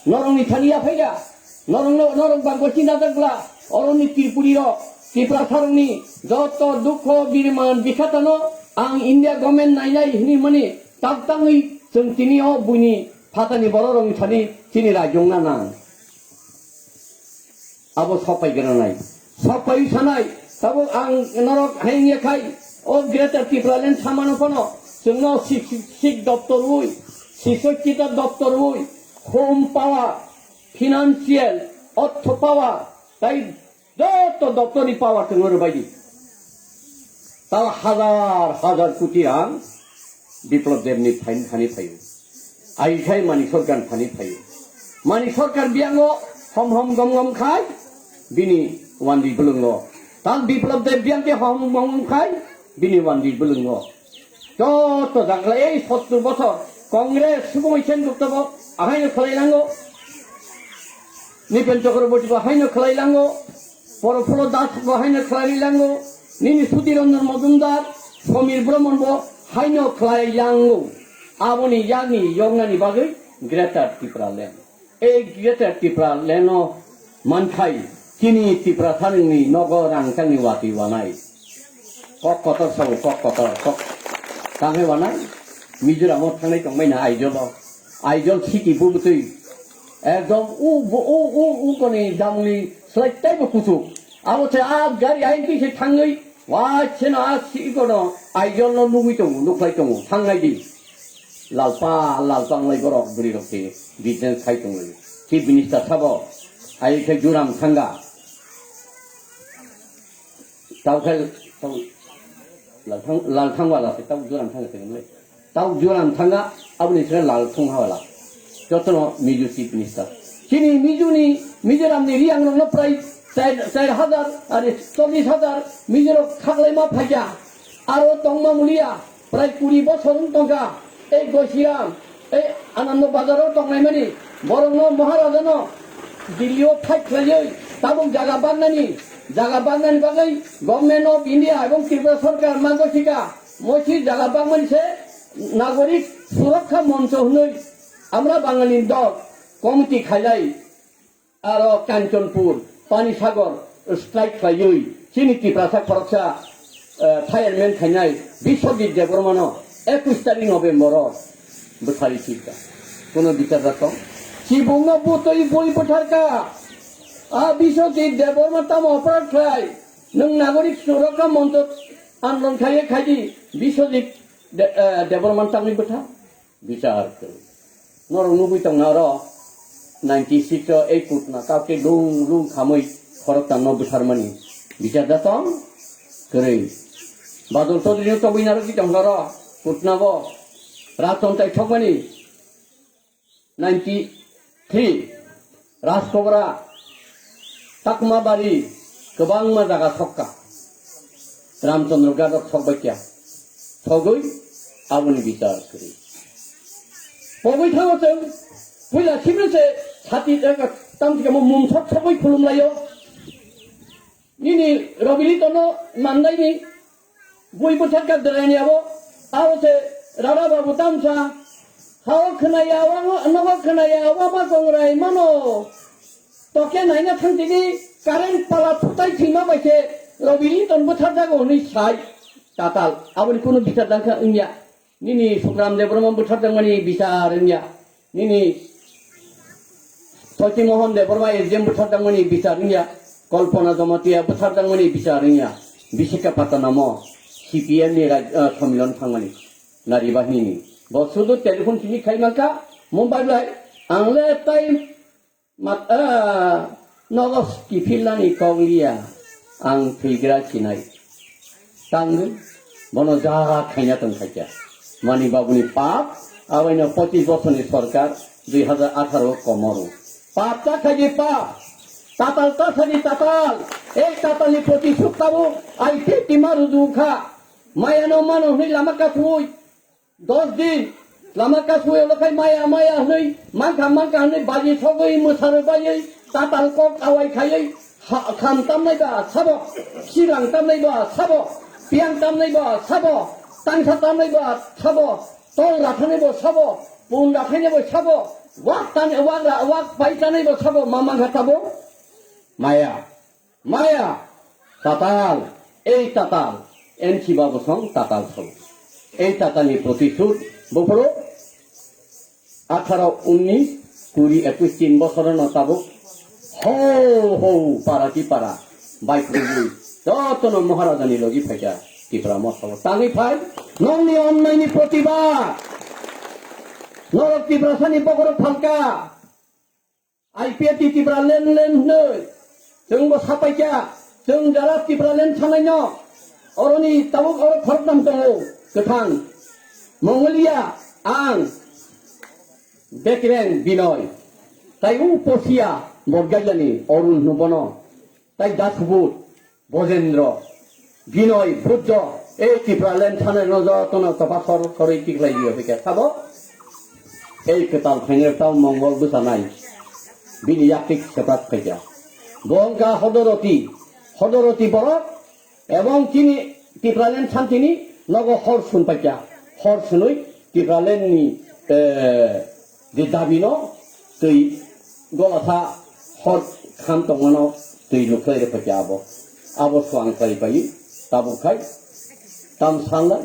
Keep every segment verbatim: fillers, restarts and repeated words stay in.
Norokni thani yaphaida. Norokno, norok bagwi chinta jakla. Oroni Tripuri rok, Tiprasa rokni joto dukho biriman bikhatano ang India government nainai hini mani tak tangwi chwng tini o buini phatani borok rokni thani chini rajyung na nang. Abo sopai gwnanai. Sopai sanai. Tabuk ang norok hain yakhai o Greater Tipraland samano phano chwngno sik, sik, sik doptor ui, sisokkita doptor ui, home power, financial, ortho power, tai joto doptorni power chwngno rwbaidi. Tao hazar hazar koti rang Biplop Debni phain thani phaio. Aikhai Manik Sarkar thani phaio. Manik Sarkar biyango hom hom gom gom khai bini wandi bwlwngo. Tal Biplop Deb biyangke hom hom gom gom khai bini wandi bwlwngo. Joto jangla ei sottur bosor Congress subung isen gupta bo ahaino khlai lango. Nipen Chakraborty bo haino khlai lango. Porofolo Das bo haino khlai lango. Nini Sudhir Ranjan Majumdar, Samir Brahman bo haino khlai lango. Aboni yani yoknani bagwi Greater Tipraland. Ei Greater Tipraland no mankhai chini Tiprasa rokni nogo rangchakni watwi wanai. Kok kotor sabo, kok kotor, kok. Tangwi wanai, Mizoram o thangnai tongmani Aizawl o. Aizawl city bubutwi. Ekdom u, u, u, u koni damni slai taibo kuchuk. Abo se a gari ain twi se thangwi, wa cheno a si kono Aizawl no nugwi tongo, nuklai tongo, thangnai di. Lalpa, lalpa wnglai borok, bwrwi rok se business khai tongo. Chief Minister sabo, ai khe Joram thanga. Tau khe, tau, Lalthang, Lalthang wala se, tau Joram thanga se, tau Joram thanga, aboni se Lalthung ha wala. Jotono Mizo Chief Minister. Chini Mizo ni, Mizoram ni Riang rok no prai char, char hajar, are chollish hajar Mizo rok khaklai ma phaikya. Aro tongma mulia, prai kuri bosor wng tongkha. Ei Gosiram, ei Anando Bazar o tongnaimani, borokno Maharaja no Delhi o fight khlaiwi tabuk jaga bannani, jaga bannani bagwi Government of India ebong Tripura Sarkar ma gosika, moisi jaga bangmani se Nagorik Surakha Moncho hwnwi amra Bangali dol committee khailai. Aro Kanchanpur, Panisagar strike khlaiwi chini Tiprasa khoroksa, eh, fireman khainai Biswajit Debbarmano ekush tarik November o bwthari sirka. Kono bichar da tong? Chibungno butwi bui bwtharka. A Biswajit Debbarma tamo aparat khlai? Nwng Nagorik Surakha Moncho andolon khaiye khaidi Biswajit De-, eh, Debbarma tangwi bwthar? Bichar kwrwi. Norok nugwi tongna oro ninety six o ei kutna kake lung lung khamwi khoroktham no bwtharmani. Bichar da tong kwrwi. Badal Chaudhary no tobwi narwgwi tongkha oro kutna bo. Rajtontai thokmani ninety three. Rajkobra, Takmabari, kwbangma jaga sokka. Ramchandra Gadok sokbaikya. Sogwi aboni bichar kwrwi. Pogwi thango chwng, puila simi se sati, eh, tamsika mo mumsok sogwi khulumlaio. Nini Robilitono mandaini bui bwsakha deraini abo, abo se Rara Babu tamsa, hao khwnaya, wa nogo khwnaya, wa ma kongrai mano. Toke naina thangtini current pala thutai thwima bai se Robiliton bwtharjago hwnwi sai tatal. Aboni kunu bichar dangkha wngya. Nini Sukram Debbarma bwtharjakmani bichar wngya. Nini Soti Mohan Debbarma S D M bwtharjakmani bichar wngya. Kalpana Jamatia bwtharjakmani bichar wngya. Bisikha Patanamo C P M ni raj-, ah, somilan thangmani nari bahinini. Bo sudu telephone simi khai mankha, Mumbai bai ang le tai Mat-, ah, nogo kiphilnani kok liya, ang thwigra sinai. Tangwi, bono ja khaina tong khaikha. Mani babuni pap, abaino pochis bosorni sorkar, dui hazar atharo komoru. Pap ta khaidi pap, tatal ta sadi tatal, ei tatalni proti suk tabuk, ai te tima rudu kha. Mayano mano hwnwi lama kathwi, Dos din lama kasui olo khai maya maya hwnwi mankha mankha hwnwi baji sogwi mwsarwi baiwi tatal kok awai khaiwi ha-, kham tamnai ba sabo, silang tamnai ba sabo, piyang tamnai ba sabo, tangsa tamnai ba sabo, tol rathanai bo sabo, pun rathanai bo sabo, Wak tani, wak ra, wak pai tanai bo sabo mamang kha tabo. Maya. Maya. Tatal. Ei tatal. N C Babu song tatal sabo. Ei tatal ni protishud. Bopro. Atharo, unnis, kuri, ekwis, tin bosor no tabuk. Ho, ho, para ki para. Bai kubui. Joto no Maharaja ni logi phaikha. Tipra motha o tangwi phai, nongni onnai ni protibad. Norok Tiprasa ni bokhorok phalka. I P F T Tipraland land hwnwi. Chwng bo sapaikha. Chwng jara Tipraland thanai no. Oroni tabuk oro khoroknam tongo. Kwthang. Mongolia, ang. Bekreng, Binoy. Tai u Posia, Borgailani, Orun hwnwi bono. Tai Dasbut, Bojendro, Binoy, Buddho, ei Tipraland thanai no jotono topa sor soroi tikhlai liya hwnkhe sabo. Ei kwtal phainai tao Mongol bwsanai. Bini yaktik sepat khaikha. Bo wngkha Hodoroti, Hodoroti borok, ebong chini Tipraland santini nogo hor sunpaikha. Hor sunui Tipraland ni, eh, je dabino twi golasa hor kham tongmano twi lukhlai rwphaikha abo. Abo swang khlai pai tabuk khai tam sanlai.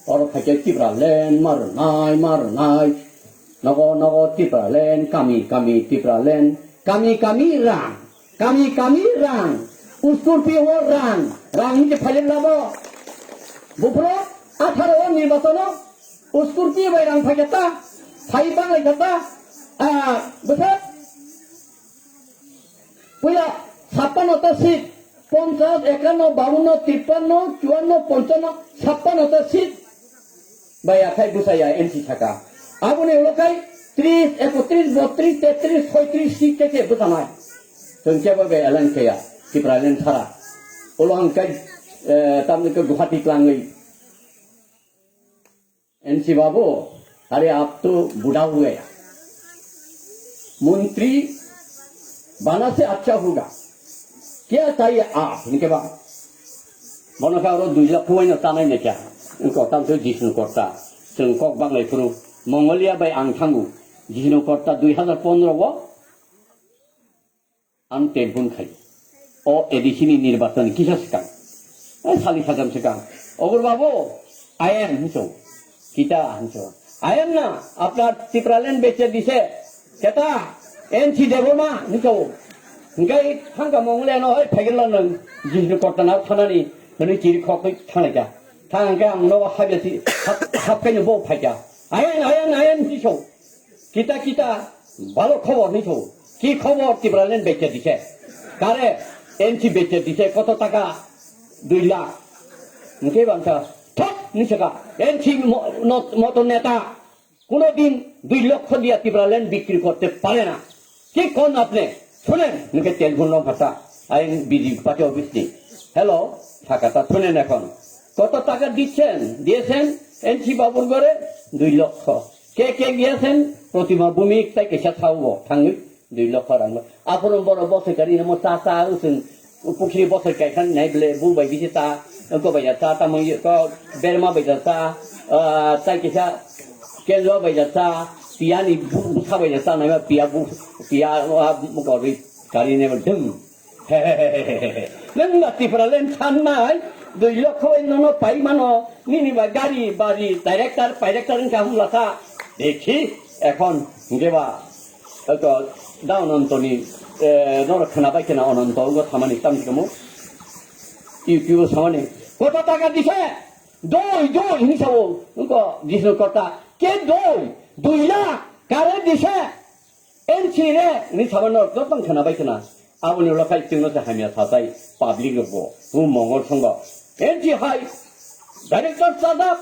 Oro khaikhe Tipraland ma rwnai, ma rwnai. Nogo, nogo Tipraland, kami, kami Tipraland, kami, kami rang, kami, kami rang, uskurpi o rang, rang hinke phailai labo. Buphuru atharo o nirbachono uskurpi bai rang phaikha ta, phai banglai kha ta, ah, bwsa puila sappanno ta seat, ponchas, ekanno, bawanno, tippanno, chuwanno, ponchonno, sappanno ta seat. Bai akhai bwsaya N C saka. Aboni ulo khai tris, ekotris, botris, tetris, soitris si keke bwsanai. Chwng kebo bai elan kheya, Tipraland sara. Ulo ang kai, eh, tamni khe Guwahati klangwi. N C Babu, अरे आप तो बूढ़ा हो गया। मंत्री बना से अच्छा होगा। क्या चाहिए आप? इनके बाद Bono khe aro dui lakh kuwaino tanai naikha. Wngkha tamsoi Jishnu Kotta. Chwng kok banglai phuru Mongolia bai ang thango. Jishnu Kotta dui hazar pondro o ang telephone khai. O A D C ni nirbachon kisa swkang. Eh, sali sajam swkang. Ogur babu, I am hinso. Kita hinso. I am na, apnar Tipraland beche dise. Keta, N C Debbarma hinso. Hingkai thangka Mongolia no, oi, phagirla nang. Jishnu Kotta na thanani, hwnwi chiri khokwi thanglaikha. Thang hingke ang nogo habya si, hap, hap kaino bo phaikha. Ayan, ayan, ayan, hinso. Kita, kita, bhalo khobor hinso. Ki khobor Tipraland beche dise? Kare, N C beche dise, koto taka? Dui lakh. Hingke bangsa, thok, hinsoka. N C mo-, not, moto neta. কোনোদিন দুই লক্ষ দিয়া ত্রিপুরা ল্যান্ড বিক্রি করতে পারে না। কি কোন আপনি? শুনেন, মুখে তেল গুণ লঙ্কাটা। আইন বিজি পার্টি অফিস নেই। হ্যালো, ঢাকাটা শুনেন এখন। কত টাকা দিচ্ছেন? দিয়েছেন এনসি বাবুর ঘরে দুই লক্ষ। কে কে গিয়েছেন? প্রতিমা ভৌমিক, তাই কেসা থাকবো, থাঙ্গি দুই লক্ষ রাখবো। আপন বড় বসে গাড়ি নেমো, চা চা উঠুন, পুকুরি বসে গাই খান নাই বলে, বউ বাই দিছে চা, গো বাই চা, তা মই, গো বেরমা বাই চা, আহ, তাই কেসা কেলুয়া bai jatsa, piya ni bu-, bwsa bai jatsa, naiba piya bu-, piya, ah, gari, gari ni dum. Nwng ba Tipraland thangnai, dui lokho bai nono pai mano, nini ba gari, bari, director, director wngkha hwnlasa. Dekhi, ekhon, hwnkhe ba, eko, da Ononto ni, eh, noro khwnabai khwna Ononto, wngkha thamani, tamni kamo, YouTube samani, koto taka dise? Doi, doi, hinwi sao, wngkha Jishnu Kotta, ke doi, dui lakh, kare dise, N C re, hinwi sabo no, jotong khwna bai khwna. Aboni ulo khai chwngno se hamya satai, public rok bo, bo mongol songbo. N C hai, director chajak,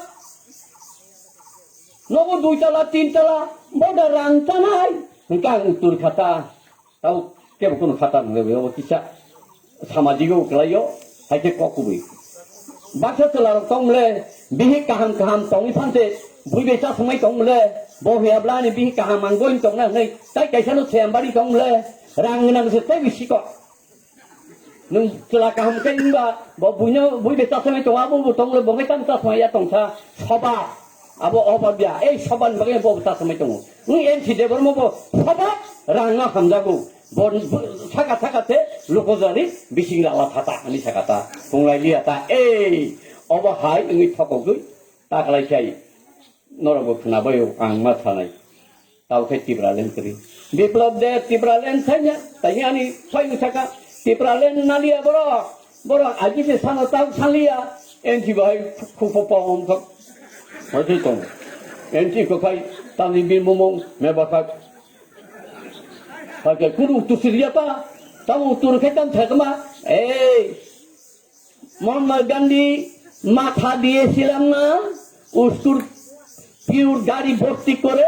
nogo dui tala, tin tala, boda rang tanai, hwnkhe ang uttor khata. Tau kebo kono khata nang lebai, obo kisa samajik o kwlai o, hai khe kok kubui. Baksa chwla rok tong mole, bihik kaham kaham tongwi phan se, bui bai chasmai tong mole, bo hiya bla ni bihik kaham ang goi tong na hwnwi, tai kaisa no se ambari tong mole, rang nang se tei bisi kok. Nwng chwla kaham khe wngba, bo buino, bui bai chasmai tong, abo bo tong mole, bo khe tam chasmai ya tong sa, soba, abo oba bia, ei soba ni bagwi bo chasmai tongo. Wng N C Debbarma bo soba rangno hamjago. Bo, bo saka saka te luko jari bising rala thata ani saka ta. Punglai liya ta. Ei, obo hai wngwi thokogwi ta kalai sai. Norok bo khwnabaio ang ma sanai. Tao khe Tipraland kwrwi. Biplab de Tipraland sanya. Tani ani sai wng saka Tipraland naliya borok. Borok agi se sano tao sanliya. N C bai khupho pom thok. Hoti tong. N C ko khai tamni bin mumung me bakhak. Hake kuru tu siriya ta. Tamo tu khe tam thakma. Ei. Mahatma Gandhi মাথা দিয়েছিলাম না, উস্কুর পিউর গাড়ি ভর্তি করে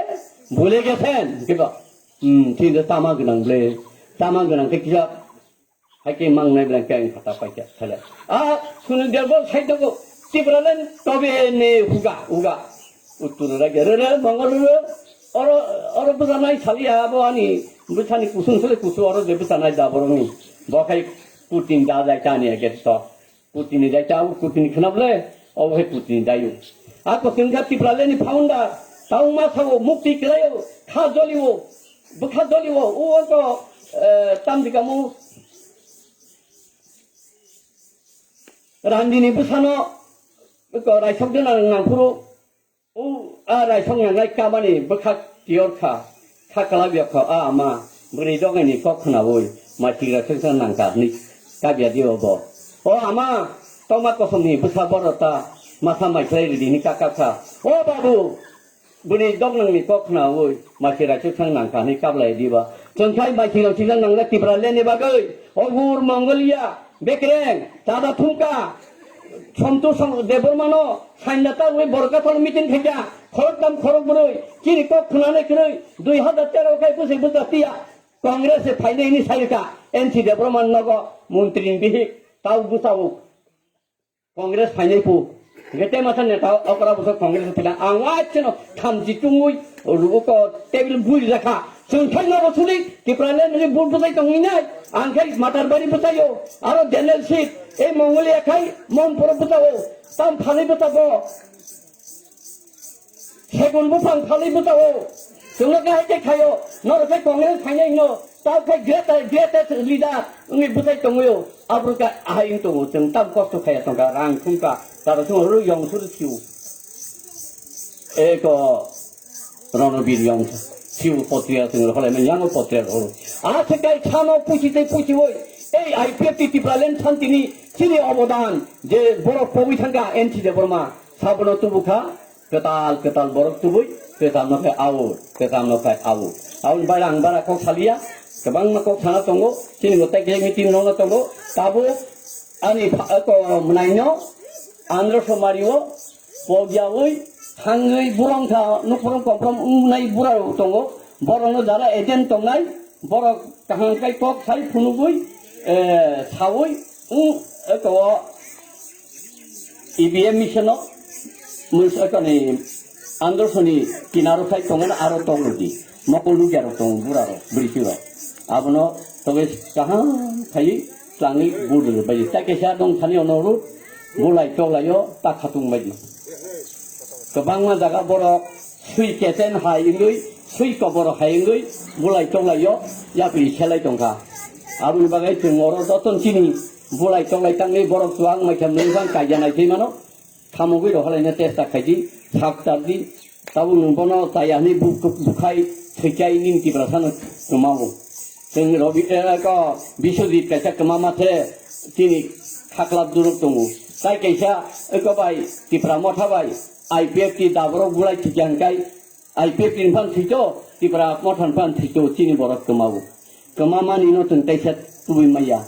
ভুলে গেছেন। কিবা? Hmm, ঠিক আছে, তামা গনাং ble. Tama gwnang khe kisa hai khe mang nai blang khe ang khata pai kha thale. A, sunu derbo sai dogo. Tipraland tobe ne huga, huga. Uttur rage re re mongol re. Oro, oro bwsa nai sali abo ani bwsani kusung sele kusu oro je bwsa nai da boroni. Bo khai Putin da jai tani age to. Putin ni jai ta Putin khna ble. Obo hai Putin ni dayu. A Putin kha Tipraland ni founder. Taung ma sao mukti kelayo. Kha jolio. Bwkha jolio. O to, eh, tam dikamu. Randini bwsano. Ko raisok dena nangphuru. O a raisok nangnai kamani bwkha tiyor kha, kha kwlabya kha, a ama, bwrwi dogani kok khnaui, masigra sengsa nangkha hwnwi kabya di obo. O ama, tongma kosomni bwsa borok ta masa maikhlai ridi hwnwi kaka kha. O babu, bwrwi dognangni kok khnaui, masigra sengsa nangkha hwnwi kablai diba. Chwngkhai masigra sengsa nangna Tipraland ni bagwi, o gur Mongolia, Bekreng, chada thumka, Sontu Debbarmano, sainda ta ui borok kathal meeting khaikha, khorok tam khorok brwi, chini kok khwnanai kwrwi, dui hazar tero khai bwsai bwsa tiya, Congress se phainai hwnwi saikha, N C Debbarma nogo, montri ni bihik, tau bwsao, Congress phainai phu, Hingke tei masa neta okra bwswk Congress o philang ang waisano thamchi chumui rugo ko table bui rakha. Chwng thangma bo suli Tipraland ni bul bwsai tongwi nai. Ang khai Matarbari bwsaio. Aro Daniel Seat, ei Mongolia khai Monporo bwsao. Tam phalwi bwsao. Segun buphang phalwi bwsao. Chwngno kahai khe khaio. Norok khai Congress phainai hino. Tao khai greatest, greatest leader wngwi bwsai tongwio. Abro khe ahai wng tongo, chwng tam kosto khaiya tongkha, rang thumkha, tara chwng oro yong suru thiu. Eko Ronobir yong thiu potria chwng rokholai mani yango potria rokho. Ache kai khano puchi tei puchi oi. Ei I P F T Tipraland Shanti ni chini obodan je borok pogwi thangkha N C Debbarma sabono tubukha. Kwtal kwtal borok tubui, kwtal no khe au, kwtal no khe au. Aboni bai ang bara kok salia, kwbangma kok sana tongo, chini bo tei khe meeting rok no tongo. Tabuk ani pha-, ko mwnai no Andhra Somari o pogyaui thangwi burong kha, nuk burong komprom wngnai bura rok tongo. Borok no jara agent tongnai, borok kaham kai kok sai phunugui, eh, saui, wng, eko, E V M machine o, mui sakani Andersoni kinaro khai tongmani aro tok rwdi. Mokol nukya rok tongo, bura rok, bwrwi rok. Abono togwi kaham khai twlangwi vote rwbaidi. Tai kaisa dong thani ono rw, bulai toklaio, ta khatung baidi. Kwbangma jaga borok swi kesen hai wngwi, swi kobor hai wngwi, bulai toklaio, yapri selai tongkha. Aboni bagwi chwng oro jotono chini bulai toklai tangwi borok chuwak maitham nwi bang kaiya nai thwi mano. Thamogwi rohorlaina testa khaidi, sak chardi, tabuk nwng bono chaya hwnwi bu-, bu-, bukhai thwikhai nini Tiprasano kwmao. Chwng Robi, eh, ko Biswajit kaisa kwma mathe chini khaklap duruk tongo. Tai kaisa eko bai Tipra Motha bai I P F T daborok bulai thwikya hwnkhe I P F T ni phan thwito, Tipra Motha ni phan thwito chini borok kwmao. Kwma mani no chwng kaisa tubui maya.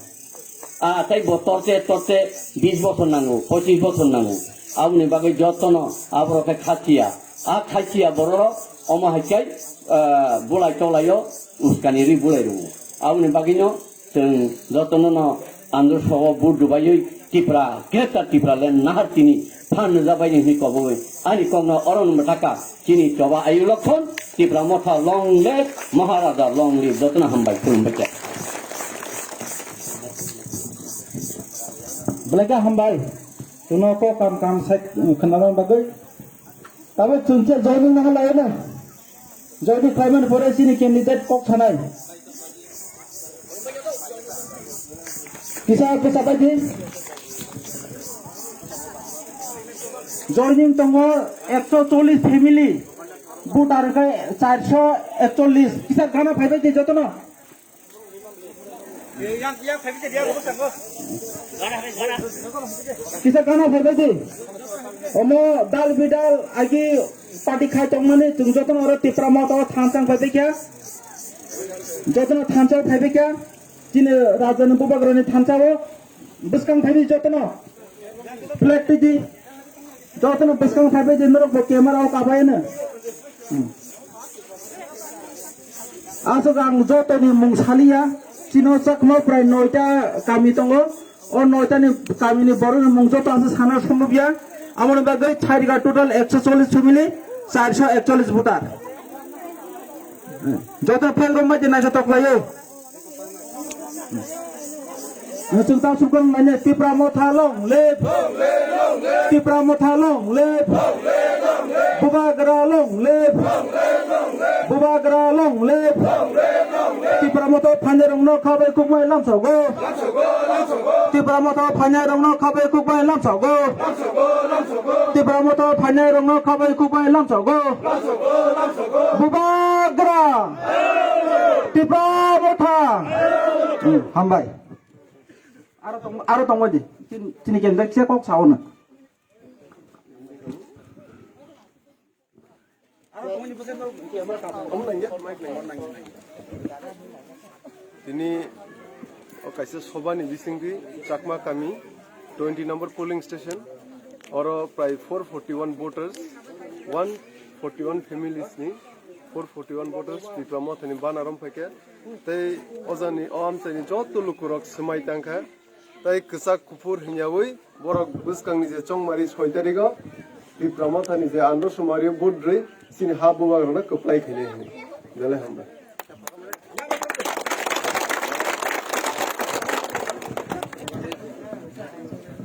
A tai bo torte torte bis bosor nango, pochis bosor nango. Aboni bagwi jotono aborok khe khasiya. A khasiya borok omo hai khe, ah, bulai tolaio uskani ri bulai rwo. Aboni bagwino chwng jotono no andro sogo vote rwbaiwi Tipra, Greater Tipraland nahar tini phan rwjabaini hwnwi kobogwi ani kokno oro no mwthaka. Chini choba ayu lokhon, Tipra Motha long live, Maharaja long live, jotono hambai, khulumbai khe. Belai khe hambai, chwngno kok kam kam sai khwnana bagwi. Tabuk chwng se joining na halai na. Joining khlaimani pore chini candidate kok sanai. Kisa, kisa bai di. Joining tongo ekso chollish family. Voter hwnkhe charso ekchollish. Kisa gana phaibai di jotono. Kisa gana phaibai di. Omo dal bidal agi party khai tongmani chwng jotono oro Tipra Motha o thansa wng phaibai kha. Jotono thansa phaibai kha. Chini rajani bubagrani thansa o bwskang phaibai jotono. Flag tidi. Jotono bwskang phaibai di norok bo camera o kabai no. Hmm. Aswk ang jotoni mung saliya, chino Chakma prai noita kami tongo, o noita ni kami ni borok ni mung joto aswk sana sombobya, amoni bagwi Thairika total ekso chollish family, charso ekchollish voter. Joto file rok bai naisa toklaio. Chwng ta sukang mane Tipra Motha long live. Tipra Motha long live. Bubagra long live. Bubagra long live. Tipra Motha phainai rokno khabai kukmai lamsogo. Tipra Motha phainai rokno khabai kukmai lamsogo. Tipra Motha phainai rokno khabai kukmai lamsogo. Bubagra. Tipra Motha. Hmm, hambai. Aro tong, aro tongbai di. Tin, tini kendek se kok saono. Tini o kaisa sobani bisingtwi Chakma kami twenty number polling station, oro prai four forty one voters, one forty one families ni four forty one voters Tipra Mothani banarom phaikha, tei ojani o amchaini joto lukurok swmai tangkha. Tei kwchak kuphur hwnyawi borok bwskangni je chongmari soi tarigo Tipra Mothani je andro sumari budrwi chini ha bubagrokno kwplai khainai hwnwi. Belai hambai.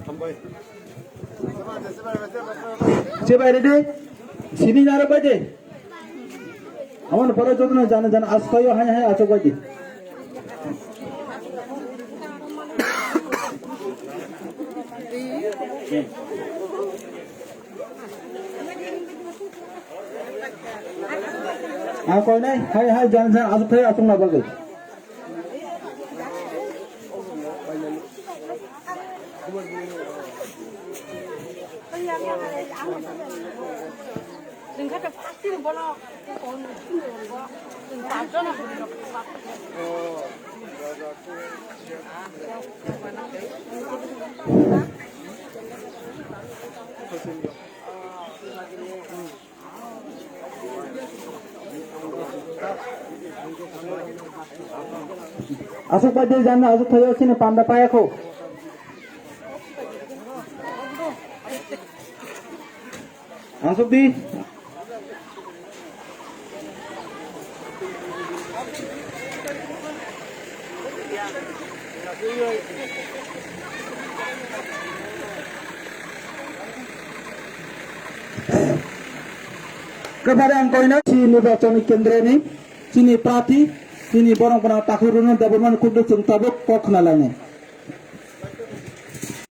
Hambai. Chibai ridi, sini narok bai de. Amon pore jotono jana jana astayo hai hai achok bai di. Ah, koi nai, hai hai jana jana achok thai achok na bagwi. Aswk bai de jana aswk thaio chini panda paya kho. Aswk di. Kwbari ang koina si nirbachon kendroni chini prarthi, chini borok bwrang takhuk rwno Debbarmani Kukduk chwng tabuk kok khna langnai.